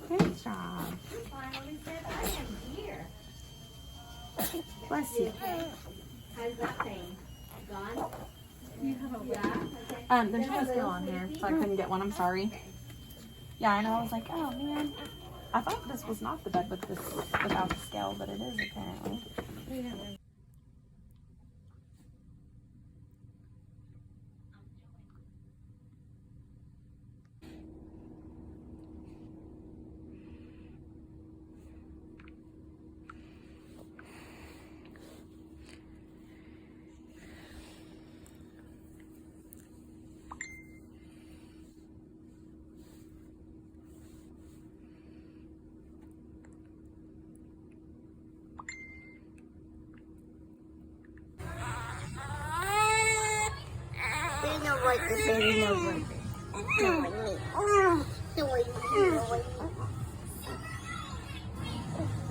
Good job. Bless you. Um, there's no scale on here, so I couldn't get one. I'm sorry. Yeah, I know. I was like, oh man, I thought this was not the bed with this without the scale, but it is apparently.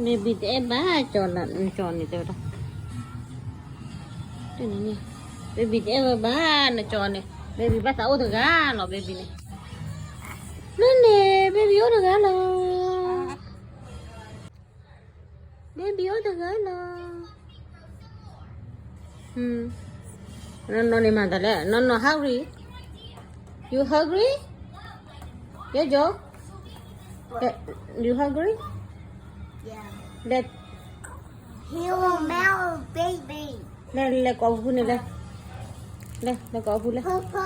Baby တအဲၣ်ဘၣ်ကၠီလၢနကၠီန့ၣ်တဲဝဲဒၣ်, တန့ၣ်န့ၣ်, baby တအဲၣ်ဝဲဘၣ်နကၠီန့ၣ်, baby ဘၣ်သးအိၣ်တဂၤလီၤ baby န့ၣ်, လၢန့ၣ် baby အိၣ်တဂၤလီၤ. Baby အိၣ်တဂၤလီၤ. နီၢ်နီၢ်န့ၣ်မၤတၢ်လဲၣ်, နီၢ်နီၢ် hungry? You hungry? Jojo? You hungry? Yeah. Let He will mail baby. လဲၤ လဲၤကိးဖုဖုန့ၣ်လဲၤ, လဲၤ လဲၤကိးဖုလဲၤ. ဖုဖု,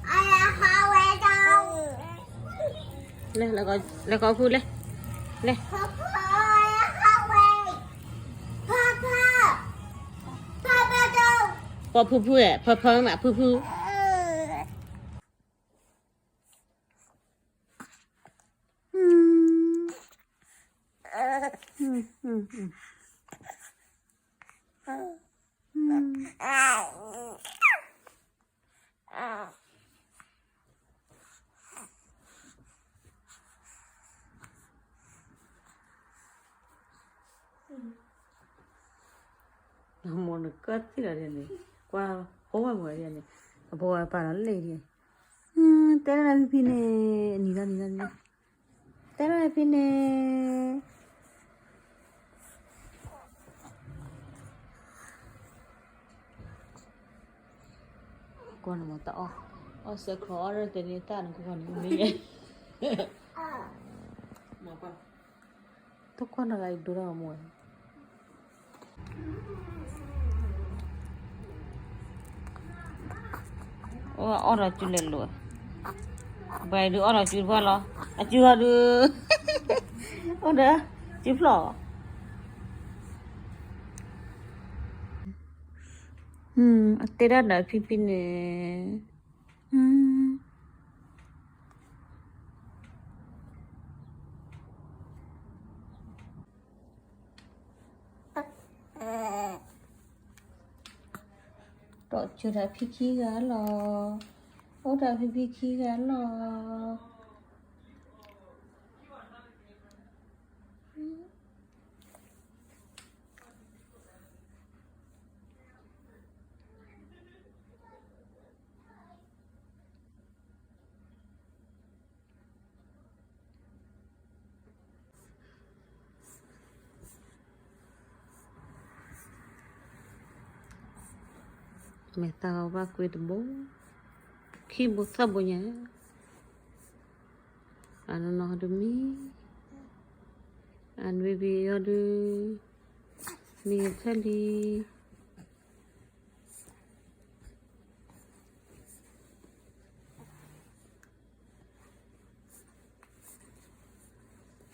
I am hungry. လဲၤ လဲၤကိးဖုလဲၤ, လဲၤ. ဖုဖု, I am hungry. ဖုဖု, ဖုဖု, ဖုဖု, ဖုဖု. မိၢ်နကၢၢ်သံလီၤဒ်န့ၣ်, ကွၢ်ဖိဝဲမုၢ်ဒ်န့ၣ်, အဖိဝဲပာ်လီၤလံဒ်န့ၣ်, တဲဒၣ်ဖံဖံန့ၣ်, နံၤလီၤနံၤလီၤနံၤလီၤ, တဲဒၣ်ဖံန့ၣ်. ကွၢ်နမၤတၢ်အီၣ်, အီၣ်စဲးချီအီၣ်ရၢၢ်တဲန့ၣ်တၢ်နကွၢ်န့ၣ်မ့ၢ်, တကွၢ်နဂၤအံၤဒိၣ်ထီၣ်မူဝဲ. အိၣ်ဒီးစုလဲၤလိာ်, ဘၣ်ဒုးအီၣ်ဒီးစုတပှၢ်လီၤ, အစုဟီဒုး, အိၣ်ဒီးစုဖျီၣ်, အတဲဒၣ်ဒီးဖံဖံန့ၣ်. ဒီးစၢၤတၢ်ဖံခံဂၤလီၤ, အိၣ်တၢ်ဖံဖံခံဂၤလီၤ. မဲာ်သၣ်ဂီၤဘၣ်ကွ့တဘိ, ခံဘိသၣ်ဘိညါ, အနီၢ်နီၢ်ဟီဒုးမံ, အနွံဘံယီၤဒုး, မံဖျၢၣ်လံ.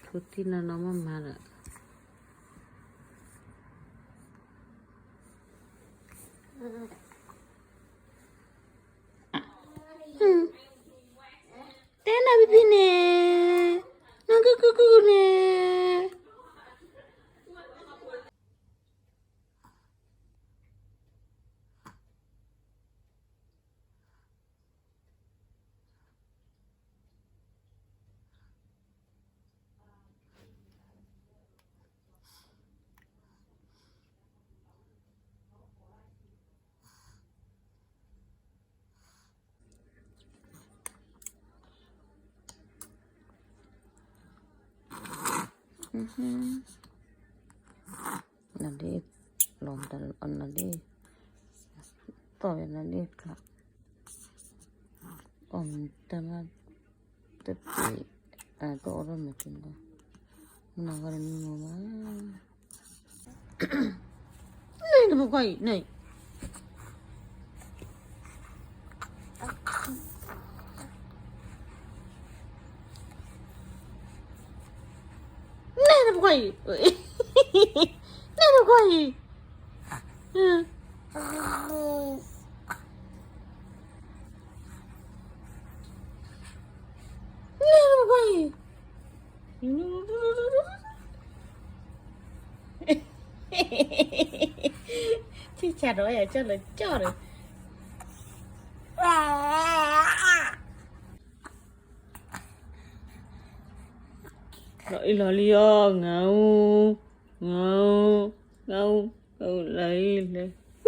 ထူတံၢ်နီၢ်နီၢ်မ့ၢ်မၤဒီး, တဲနၤဖံဖံန့ၣ်, နကကုကုန့ၣ်. အ နဒ့ၣ်လီၤမတၤလီၤနဒ့ၣ်, သီၣ်ဝဲနဒ့ၣ်ဖျါ, အီၣ်မတၤမး, တပ့ၤ, တအိၣ်ဒီးမ့ၢ်က့ၤဒီး, မနၤဂီၢ်တမံၤမ့ၢ်မး, န့ၣ်တပကွၢ်အံၤန့ၣ် နဲၣ်တပကွၢ်အံၤ, နဲၣ်တပကွၢ်အံၤ, နဲၣ်တပကွၢ်အံၤ, ထံၣ်ဆၣ်ဒီးယကၢ်လၢကၠီၣ်ဒီး လီၤအံၤလီၤလံအီၤ ငါအိၣ်, ငါအိၣ်, ငါအိၣ်, လီၤအံၤလီၤ,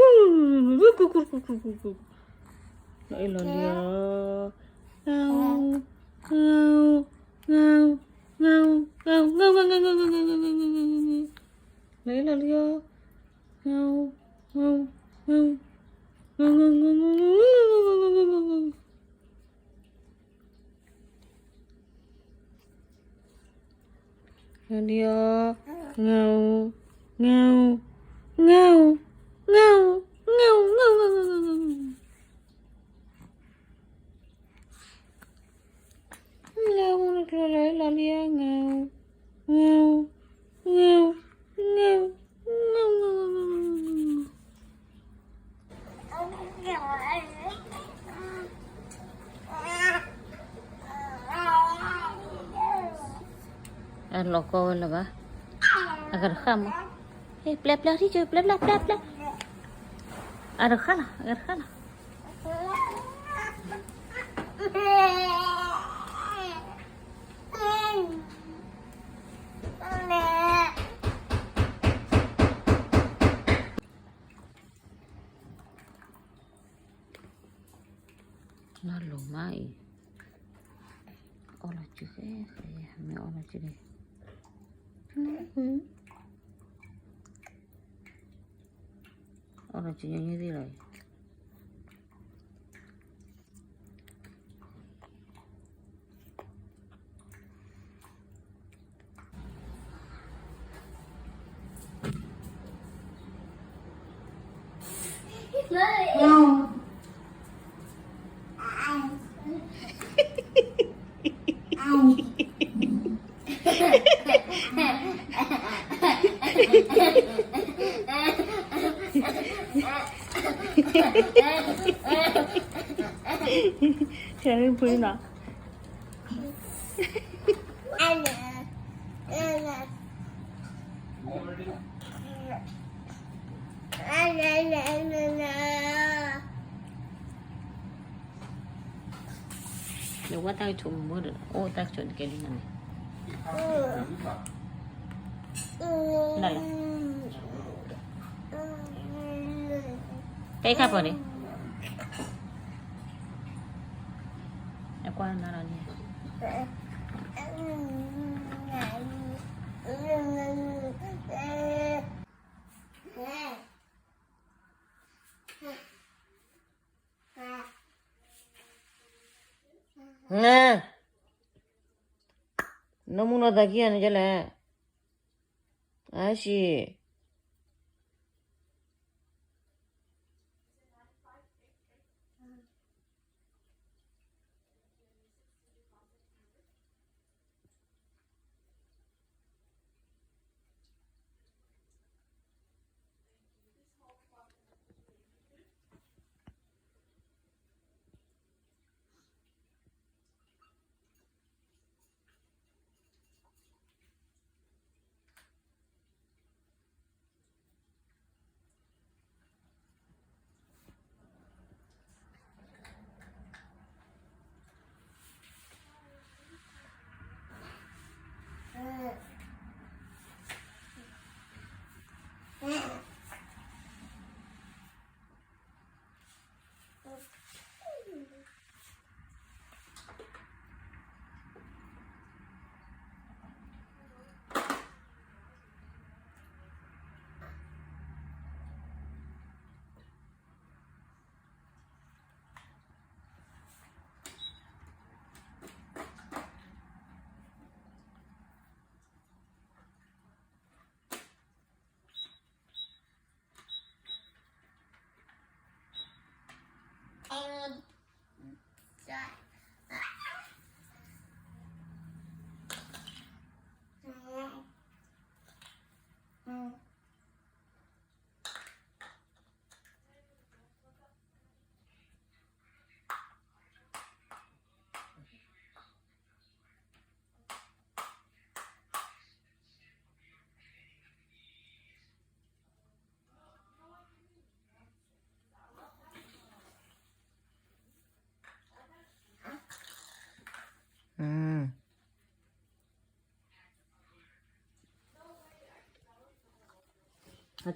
လီၤအံၤလီၤလံအီၤ, ငါအိၣ်, ငါအိၣ်, ငါအိၣ်, ငါအိၣ်, ငါအိၣ်, ငါအိၣ်, ငါအိၣ်, လီၤအံၤလီၤလံအီၤ, ငါအိၣ်, ငါအိၣ်, ငါအိၣ်, ငါအိၣ် လီၤလံအီၤ, ငါအိၣ်, ငါအိၣ်, ငါအိၣ်, ငါအိၣ်, ငါအိၣ်, ငါအိၣ်, ငါအိၣ်, ငါအိၣ်, လီၤလံအီၤ, ငါအိၣ်, ငါအိၣ်, ငါအိၣ်, ငါအိၣ်, ငါအိၣ် အလီၤကီဝဲလၢၤဘၣ်, အကတဃၣ်မး, ပျဲပျဲထံၣ်ကၢ ပျဲပျဲပျဲပျဲ, အတဃၣ်လီၤ အကတဃၣ်လီၤ. နီၢ်လိၤမးအံၤ, အီၣ်လီၤစုဃဲဃဲ, မ့ၢ်အီၣ်လီၤစုန့ၣ်, အီၣ်လီၤစုညီနုၢ်သ့ၣ်လီၤအံၤ. ဆဲးဖုနီၤ. နဝဲတၢ်ကဆိးမုၢ်ဒီး အိၣ်တၢ်ကဆိးတကဲလံန့ၣ်, နလၢ တဲခါပီၤန့ၣ်, အကွၢ်နၤလီၤန့ၣ်. န, နီၢ်မူနီၢ်သးခံဂၤန့ၣ်ကလဲၣ်, အါရှံး.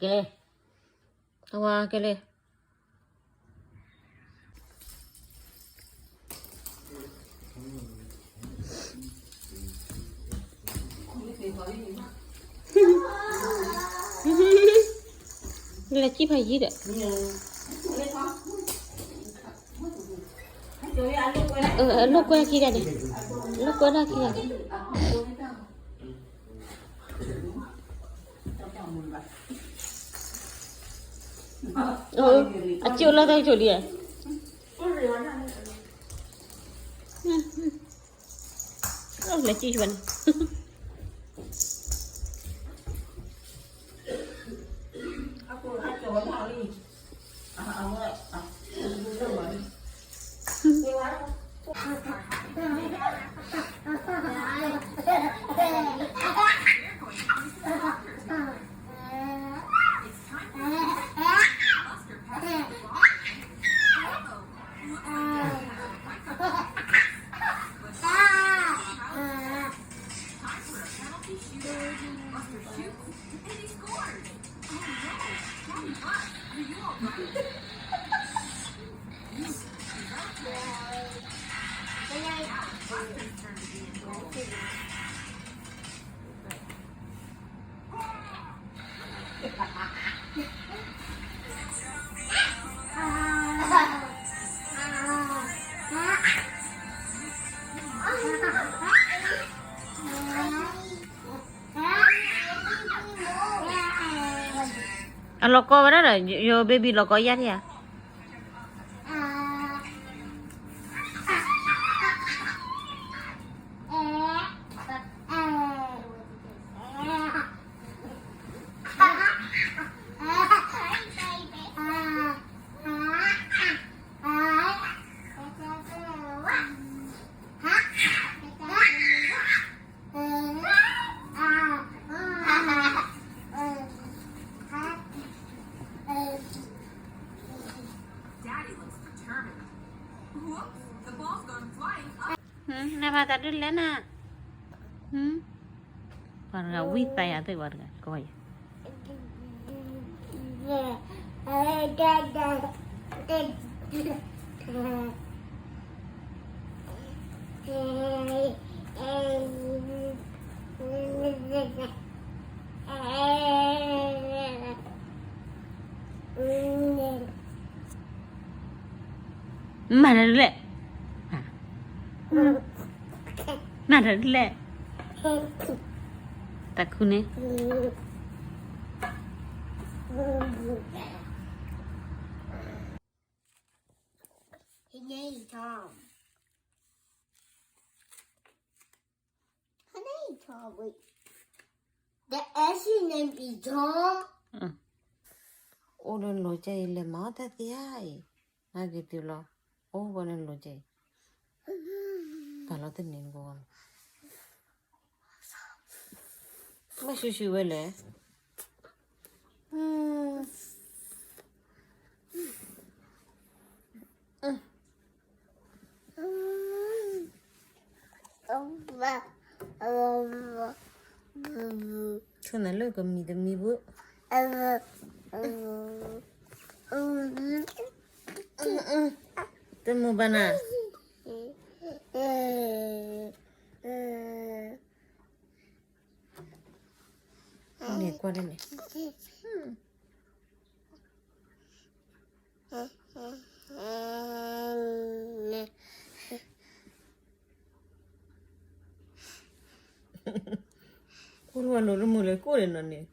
ကဲလဲၣ်, အဝဲကဲလဲၣ်, လဲၤစံၣ်ဖးယံၤဒီး အလိာ်ကွဲခံဂၤန့ၣ်, အလိာ်ကွဲဒၣ်ခံဂၤန့ၣ်, အကၠိလၢတၢ်ကၠိလံ, လဲၤစံၣ်ဝဲန့ၣ် အလီၤကီဝဲဒၣ်ဒီး ယ baby လီၤကီယါထံဧါ. နဘၣ်သးဒုးလဲၣ်နၤ, ပှၤတဂၤဝံသးယၤသ့ၣ်ပှၤတဂၤ ကဝီၤယၤ မၤတၢ်ဒ်လဲၣ်, မၤတၢ်ဒ်လဲၣ်, တၢ်ခူန့ၣ် Her name is Tom. Her name is Tom, wait. The Ashley name is Tom. အိၣ်လၢလိၤကဲအံၤ လဲၤမၤအီၣ်တၢ်သ့ဧါအံၤ, နဂ့ၤတုၤလီၤ, အိၣ်ဝဲလၢလိၤကဲအံၤ, ပာ်လီၤတန့ၢ်နကဝီၤလီၤ, ဘၣ်ရှူရှူဝဲလဲၣ်. ဆိနၤလၢကမံၤတမံၤဘိ, တမုာ်ဘၣ်နၤ, န့ၣ်ကွၢ်ဒ်န့ၣ် အိၣ်လိာ်လိာ်တမုာ်လၢကိၣ်န့ၣ်နီၤန့ၣ်,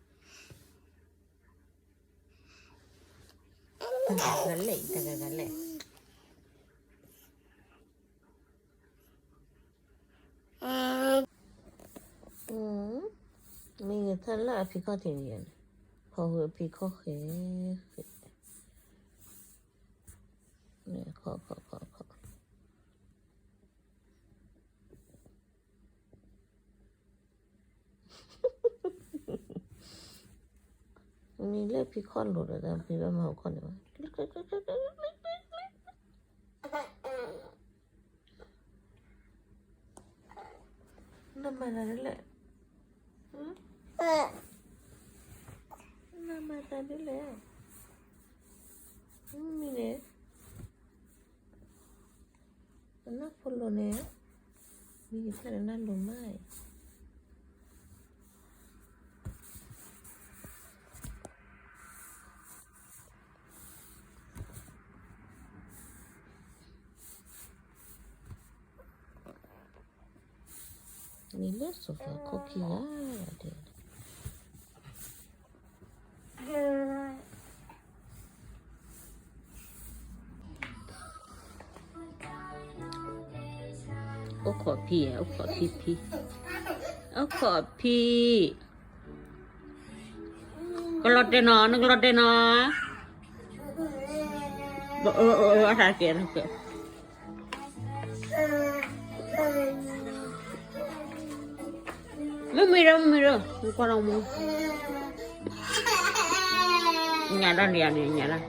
တဂၤဂၤလဲၣ် တဂၤဂၤလဲၣ်. မ့ၢ်ဂ့ၤထၢၣ်လၢအဖံးခီၣ်ထံးန့ၣ်, ဖီၣ်ဃုာ်အဖံးခီၣ်ဃဲ, ဃီခီခီခီ မ့ၢ်လၢဖံးခီၣ်လိၤဒီး ဖံးဘၣ်မၤဟိခီၣ်န့ၣ်ဘၣ်. အ မၤသးဒ်လဲၣ်, မၤသးဒ်လဲၣ်, မ့ၢ်န့ၣ်, နဖိလိၤန့ၣ်, မ့ၢ်ယဖျါလၢနလိၤမးအံၤ နံၤလၢ sofa ခိၣ်ခံဂၤဒဲး, အိၣ်ခိးဖံ, အိၣ်ခိးဖံဖံ, အိၣ်ခိးဖံ, ကလီၤတဲာ်နီၤ, နကလီၤတဲာ်နီၤ, အတၢ်ကဲ, အတၢ်ကဲ မ့ၢ်မ့ၢ်ဒီး မ့ၢ်မ့ၢ်ဒီး မ့ၢ်ကွၢ်ဒီးမူ, ညၣ်ဒၣ်န့ၣ်ယၤန့ၣ် ညၣ်ဒၣ်,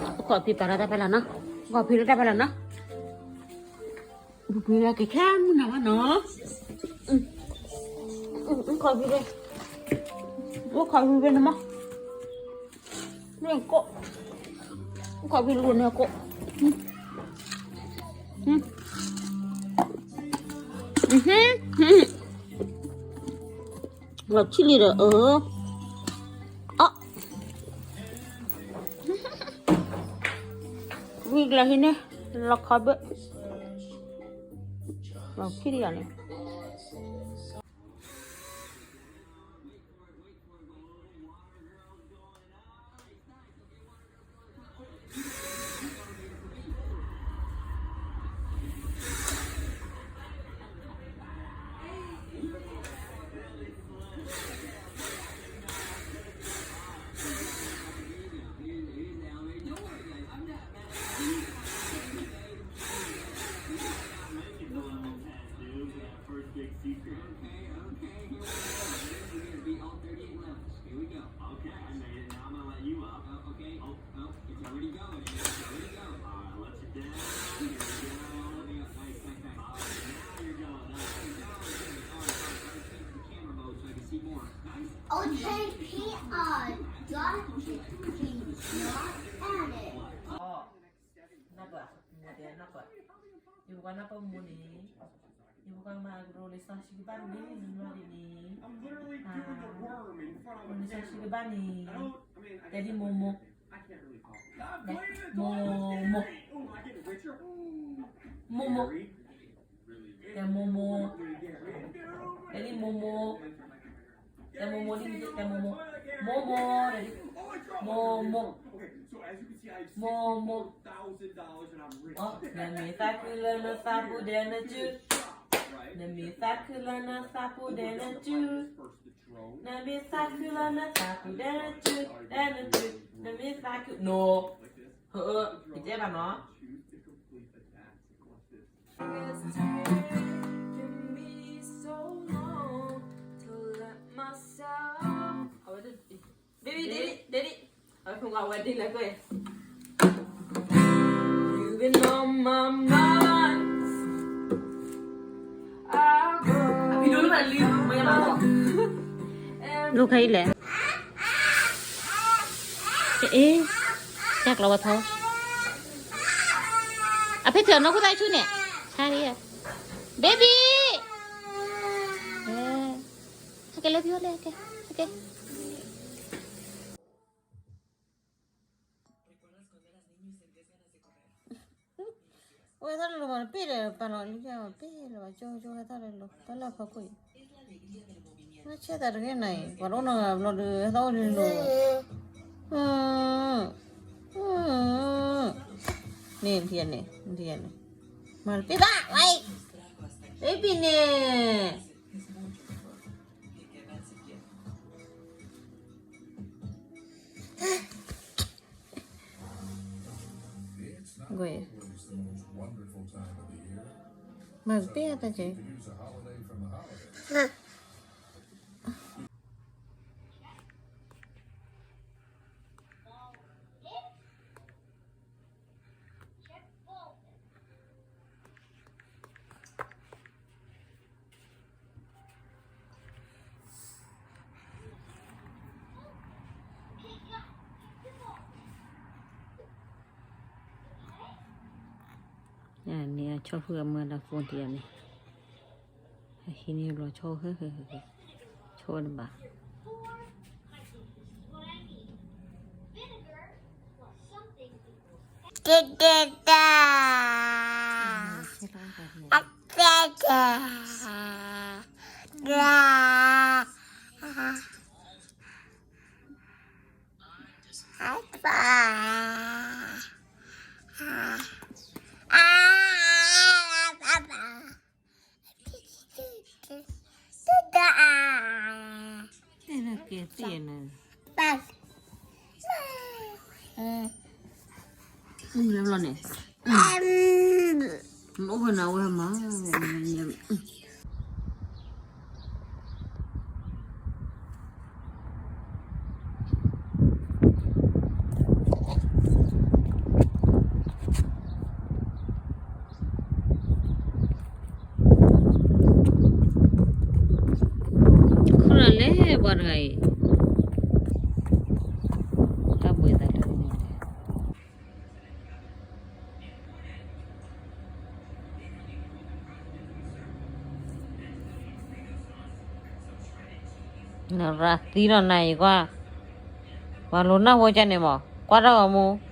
အိၣ်ခိးဖံပာ်လီၤတၢ်ဖဲလၢ်နီၤ, အိၣ်ခိးဖံလၢတၢ်ဖဲလၢ်နီၤ, ပူၤကွံာ်လၢကခဲမုၢ်နၤဘၣ်နီၤ, အိၣ်ခိးဖံ, အိၣ်ခိးဖံဖဲန့ၣ်မး, မ့ၢ်ကိး, အိၣ်ခိးဖံလၢန့ၣ်ကိး, လီၤဆံလံဒီး, အ, ဝံၤကျၢၤဟံးန့ၣ်, လီၤခီဘ့ၣ်, လီၤဆံလံယၤန့ၣ် ယဖိခွါနၢ်ပၢၢ်မိၢ်န့ၣ်, ယဖိခွါမၤကရိလံာ်စီဆှံကဘၣ်တဘ့ၣ်န့ၣ်, လံာ်စီဆှံကဘၣ်န့ၣ်, တဲဒ်မိၢ်မိၢ်, မိၢ်မိၢ်, မိၢ်မိၢ်, တဲမိၢ်မိၢ်, တဲဒ်မိၢ်မိၢ်, တဲမိၢ်မိၢ်ဒ်န့ၣ်, တဲမိၢ်မိၢ်, မိၢ်မိၢ်, တဲဒ်, မိၢ်မိၢ်, မိၢ်မိၢ်, နမ့ၢ်သးခုလၢနသးပူၤဒဲးနစု, နမ့ၢ်သးခုလၢနသးပူၤဒဲးနစု, နမ့ၢ်သးခုလၢနသးပူၤဒဲးနစု, ဒဲးနစု, နမ့ၢ်သးခု, နီၤ, ဟၢ, ယတဲဘၣ်နီၤ Baby, daddy, daddy, အဖုံကဝဲဒ်လဲၣ်ကွဲ, You've been on my mind. အဖုဒိၣ်လၢလံမ့ၢ်လီၤ, လိၣ်ခဲအံၤလဲၣ်, အ့, တၢ်ကျီဝဲထီ, အဖဲထၢၣ်နီၢ်ခိၣ်သၣ်ဆူၣ်န့ၣ်, ဟါ, baby, ဟဲက့ၤလၢပယီၤလဲၣ်, ဟဲက့ၤ, ဟဲက့ၤ ဝဲသးလၢလိၤမးတပ့ၢ်ဒီး ပာ်လီၤလံ, ပ့ၢ်လၢၤဘၣ်ကၠိကၠိ ဟဲသးလၢလိၤ တၢ်လၢအဖီခိၣ်အံၤ, မ့ၢ်ဆဲသးတဂ့ၤနၤအံၤ ပှၤတအိၣ်နီတဂၤဘျီဒီး ဟဲသးအိၣ်လၢလိၤ, န့ၣ် နထံၣ်န့ၣ် နထံၣ်န့ၣ်, မၤတပ့ၢ်ဘၣ်ဝဲအံၤ, baby န့ၣ် It's not always the most wonderful time of the year. မၤကတၢၢ်တၢ်ကဲ န့ၣ်အဆီၣ်ဖုၣ်အမၢ ဒီးကိးတံၢ်အန့ၣ် အဟံးန့ၢ်ဘျီဆီၣ် ဟဲ ဟဲ ဟဲ ဟဲ ဆီၣ်ဝဲတဘၣ် တၢ် အတၢ် တၢ် တၢ် အပၢ် အ တၢ် တၢ် တၢ် တၢ် န့ၣ် အိၣ်ဖဲနဝဲမး ခိၣ်နၢ်လဲၤပှၤတဂၤအံၤ တၢ်ဘှံးသးလၢန့ၣ် နရၤသံဒီးနၤအံၤကွၢ်, ပှၤလိၤနၢ်ဟူကန့ၣ်မး, ကွၢ်တၢ်ဂီၤမူ